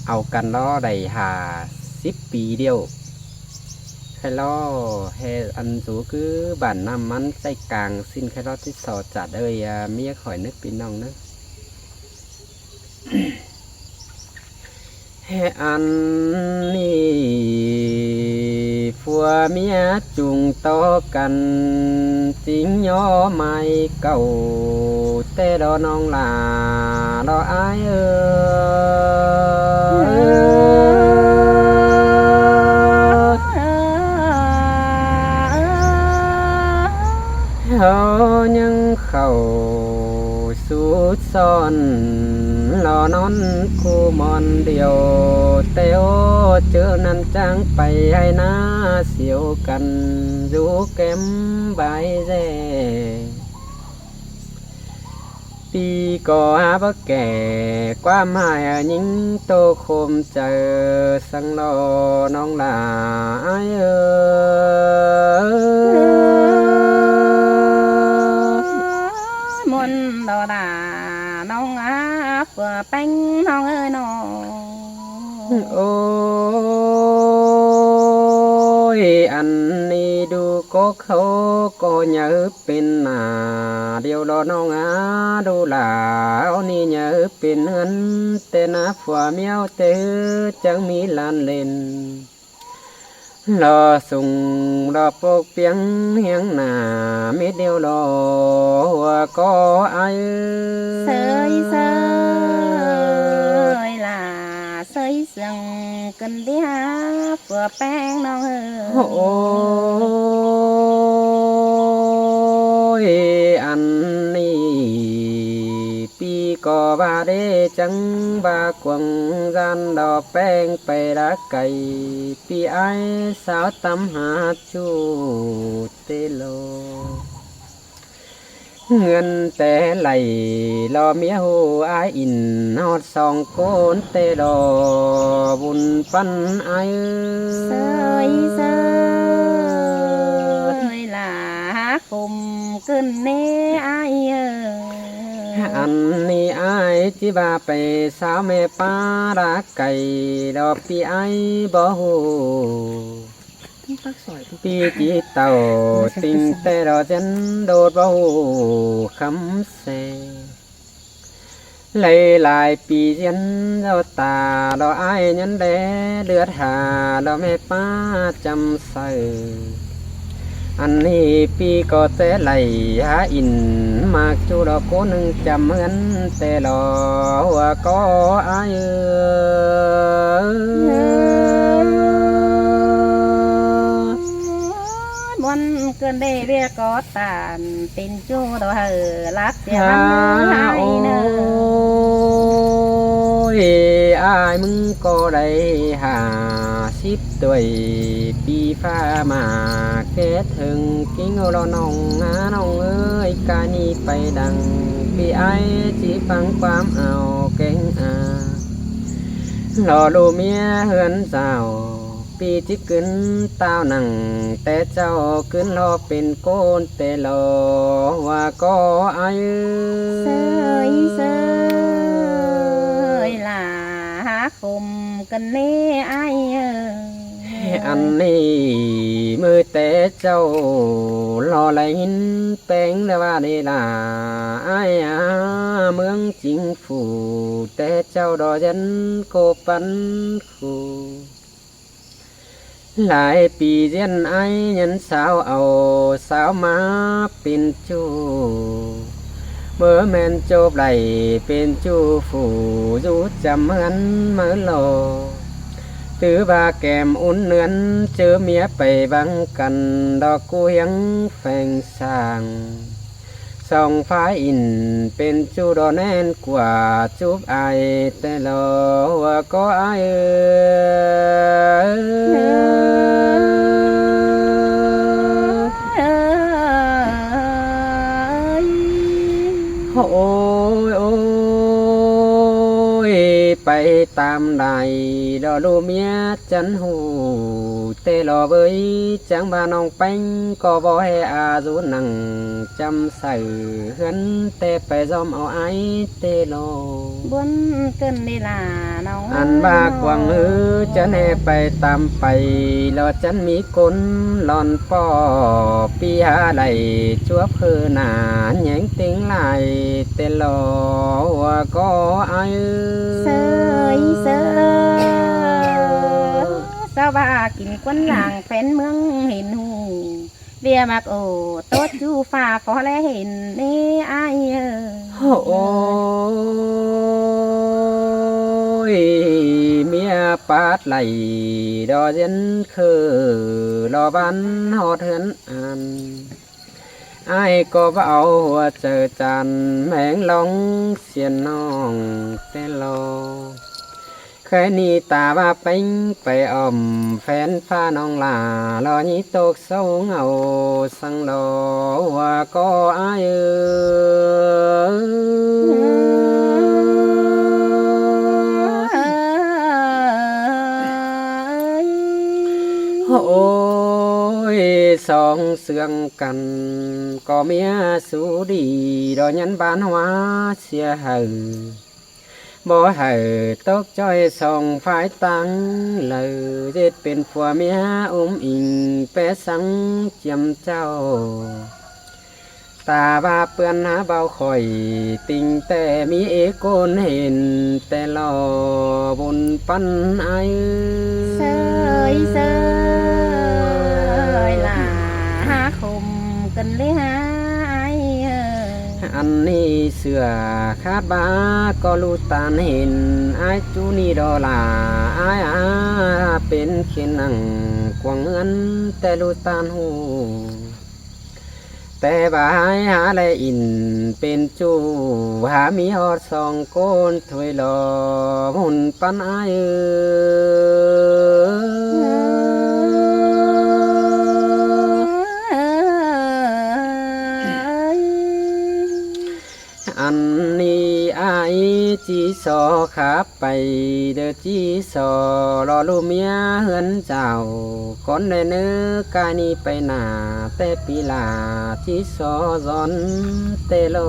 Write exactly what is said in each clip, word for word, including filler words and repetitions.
au căn lo đảy hả síp pi điêu. Khay lo he ăn dú cứ bản ꞌnặm ꞌmắn ꞌsạy cang ꞌsịn khay lo ꞌchí so chả ꞌdới, à, ꞌmía khỏi nứt pi ꞌnọng ꞌnớ. He ăn ꞌnị phua ꞌmía chung tó căn, chính ꞌnhó mai cảu ꞌtẹ lo ꞌnọng lả lo ải ơi. ꞌHáu ꞌnhắng khảu sú son lo ꞌnón ꞌcu ꞌmón điêu, ꞌtẹ ꞌchớ ꞌnặn chắng pay hảư ꞌná siêu căn dú kém bái ꞌdẹ. ꞌPi ꞌcọ hák báu kẻ ꞌquám hại, à, ꞌnhính tô khôm chaư săng lo ꞌnọng lả ải ơi. ꞌMôn lo lả ꞌnọng ꞌnớ, phua ꞌpéng ꞌnọng ơi ꞌnớ. Ôi, ăn ꞌnị đu cốc ꞌháu ꞌcọ nháư pên nả điêu lo ꞌnọng ꞌnớ, đu lả ꞌháu ꞌnị nháư pên ꞌhướn ꞌtẹ ꞌná, phua ꞌmíu ꞌtẹ ꞌhứ chắng ꞌmí lan lên lo sung lo pốc piếng ꞌhiếng nả mết điêu lo ꞌhua ꞌcọ ải ơi. ꞌSới ꞌsới lả ꞌsới sương cơn đĩa phua ꞌpéng ꞌnọng ơi. Ôi, ăn ꞌnị ꞌpi ꞌcọ ꞌva đé chắng ꞌva cuông ꞌdan lo ꞌpéng pay đá cay, ꞌpi ải sáo tắm hả ꞌchu ꞌtẹ lo. ꞌNgươn ꞌtẹ đảy lo ꞌmía ꞌhụ ải ỉn ꞌhọt song ꞌcốn ꞌtẹ lo, vun ꞌpắn ải ơi. ꞌSới ꞌsới lả khôm cơn ꞌnê ải ơi. Ăn ꞌnị ải ꞌchí ꞌva pay sáo ꞌme ꞌpá đá cay lo ꞌpi ải báu ꞌhụ. ꞌPi ꞌchí tảu tinh ꞌtẹ lo ꞌdệt đốt báu ꞌhụ khắm se. Lai lai ꞌpi ꞌdiến ꞌdạu ta lo ải ꞌnhắng đé ꞌlượt hả lo ꞌme ꞌpá chăm saư. Ăn ꞌnị ꞌpi ꞌcọ ꞌtẹ đảy hả ỉn ꞌmặc ꞌchu lo ꞌcốn ꞌnưng chăm ꞌhướn ꞌtẹ lo ꞌhua ꞌcọ ải ơi. ꞌMôn cơn đê ꞌviạk ꞌcọ tản pên ꞌchu lo hảư lắc sia hả ải ꞌnớ. Ôi, ải ꞌmứng ꞌcọ đảy hả síp tuổi, ꞌpi ꞌphạ ꞌmặc ké thưng ꞌkính lo ꞌnọng ꞌnớ ꞌnọng ơi, ꞌcạ ꞌnị pay đăng ꞌpi ải ꞌchí ꞌphắng ꞌquám au kéng a. Lo ꞌlụk ꞌmía ꞌhướn dảo, ꞌpi ꞌchí ꞌcứn ꞌtạu nẳng té ꞌchạu ꞌcứn lo pên ꞌcốn ꞌtẹ lo ꞌhua ꞌcọ ải ơi. ꞌSới ꞌsới lả hả khôm cơn ꞌnê ải ơi. Ăn ꞌnị ꞌmự té ꞌchạu lo đảy ꞌhịn ꞌpéng đa ꞌva đê lả ải a, ꞌmướng chính phủ té ꞌchạu đo ꞌdệt ꞌcộ ꞌpắn khu. Lai ꞌpi ꞌdiến ải ꞌnhắng sáo au sáo ꞌmá pên ꞌchu. ꞌMự ꞌmen ꞌchộp đảy pên ꞌchu phủ dú chăm ꞌhướn máư lo. Tứ ꞌva kẻm ún ꞌnươn ꞌchớ ꞌmía pay băng căn đo ꞌcú ꞌhiếng pheng sang. Song phái ỉn pên ꞌchu đo ꞌnén ꞌquá chúp ai ꞌtẹ lo ꞌhua ꞌcọ ải ơi. Ôi, ôi, ôi, pay tam đai lo ꞌlụk ꞌmía chăn ꞌhụ ꞌtẹ lo ꞌvới, chắng ꞌva ꞌnọng ꞌpéng ꞌcọ bók ꞌhế a dú nẳng chăm saư ꞌhướn ꞌtẹ pay ꞌdóm au ải ꞌtẹ lo. Bón cơn đi là ꞌnọng ăn ꞌva ơi. Quảng ư chăn ꞌhế pay tam pay lo chăn ꞌmí ꞌcốn lon ꞌpọ pi hả đảy chuốp ꞌhư nả nhéng ꞌtếng lai ꞌtẹ lo ꞌcọ ải ơi. Sơi sơi. Sao ꞌva kin ꞌquán làng phén ꞌmướng hên ꞌhụ. ꞌViạk ꞌmặc ổ ꞌtốt ꞌchu pha phó lé hên ꞌnê ải ơi. Ôi, ꞌmía pát đảy đo ꞌdiến khư lo ꞌván ꞌhọt ꞌhướn ăn. Ải ꞌcọ báu au hua chaư chan ꞌmén lóng siên ꞌnọng ꞌtẹ lo. Khay ꞌnị ta ꞌva ꞌpéng pay ỏm phén ꞌphạ ꞌnọng lả lo ꞌnị tốc sông au săng lo ꞌcọ ải ơi. Ôi, song sương căn ꞌcọ ꞌmía sú đi đo nhắn bán hóa sia hảư. Bók hảư tốc ꞌchoi song phái táng laư, ꞌdệt pên phua ꞌmía ốm inh pé sắng chiêm chảu. Ta ꞌva ꞌpươn hả báu khỏi ꞌtinh ꞌtẹ ꞌmí ế ꞌcốn hên ꞌtẹ lo bun ꞌpắn ải. Sơi sơi lả hả khôm cơn lê hả ải ơi. Ăn ꞌnị sửa khát ꞌva ꞌcọ ꞌlụk ꞌtan hên ải ꞌchu ꞌnị đo lả ải a, pên khên nẳng quảng ưn ꞌtẹ ꞌlụk ꞌtan ꞌhụ. ꞌTẹ ꞌva ải hả lé ỉn pên ꞌchu hả ꞌmí ꞌhọt song ꞌcốn thôi lo bun ꞌpắn ải ơi. Ăn ꞌnị ải ꞌchí so khắp pay đơ ꞌchí so lo ꞌlụk ꞌmía ꞌhướn chảu. Cón đe ꞌnớ ꞌcại ꞌnị pay nả ꞌtẹ pi lả ꞌchí so dón ꞌtẹ lo.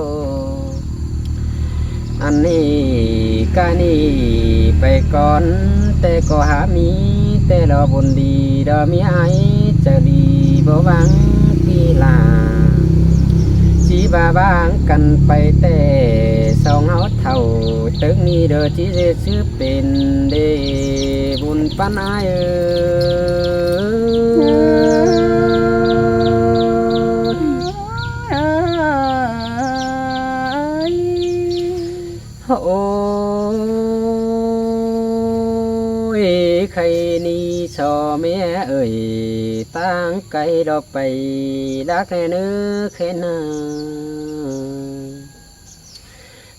Ăn ꞌnị ꞌcại ꞌnị pay cón ꞌtẹ ꞌcọ hả ꞌmí ꞌtẹ lo bun đi đo ꞌmí ải chaư đi báu ꞌváng pi lả. ꞌChí ꞌva ꞌváng căn pay ꞌtẹ song ꞌháu thảu tớc ꞌnị đơ ꞌchí ꞌdệt chứ pên đê bun ꞌpắn ải ơi. Ôi, khay ꞌnị so ꞌmía ơi, ꞌtáng cay lo pay đắc ꞌnớ khén nả.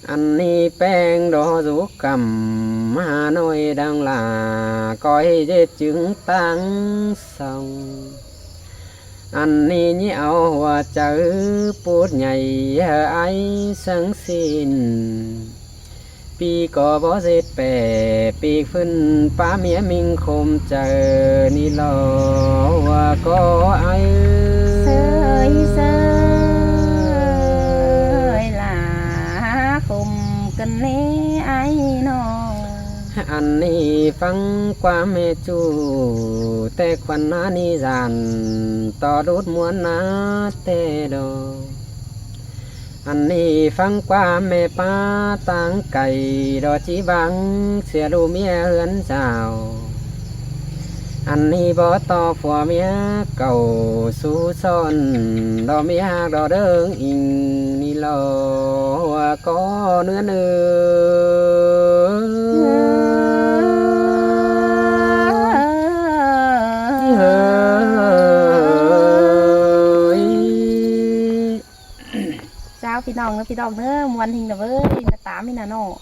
Ăn ꞌnị ꞌpéng đo dú căm Hà Nội đang là coi ꞌdệt chứng ꞌtáng song. Ăn ꞌnị ꞌnị au hua chaư pút nhảy hơ ải săng xin. ꞌPi ꞌcọ báu ꞌdệt pẻ ꞌpi phưn ꞌpá ꞌmía ꞌminh khôm chaư ꞌnị lo hua ꞌcọ ải. Sơi sơi lả khôm cơn lê ải ꞌnọ. Ăn ꞌnị ꞌphắng ꞌquám ꞌmẹ ꞌchu ꞌtẹ khuăn ná ꞌnị dản ꞌto đút ꞌmuôn ná ꞌtẹ lo. Ăn ꞌnị ꞌphắng ꞌquám ꞌmẹ ꞌpá ꞌtáng cay lo ꞌchí ꞌváng sia ꞌlụk ꞌmía ꞌhướn chảu. Ăn ꞌnị báu ꞌto phua ꞌmía cảu sú son lo ꞌmía hák lo đơng inh ꞌnị lo hua ꞌcọ ꞌnứa ꞌnớ. Chào ꞌpi ꞌnọng ꞌnớ, ꞌpi ꞌnọng ꞌnớ, ꞌmuôn ꞌhịnh ꞌnớ ꞌvới, ꞌnớ tám ꞌnị ꞌnớ ꞌnọ.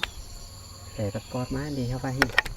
Để tắt pot má đi, không phải ꞌhịnh.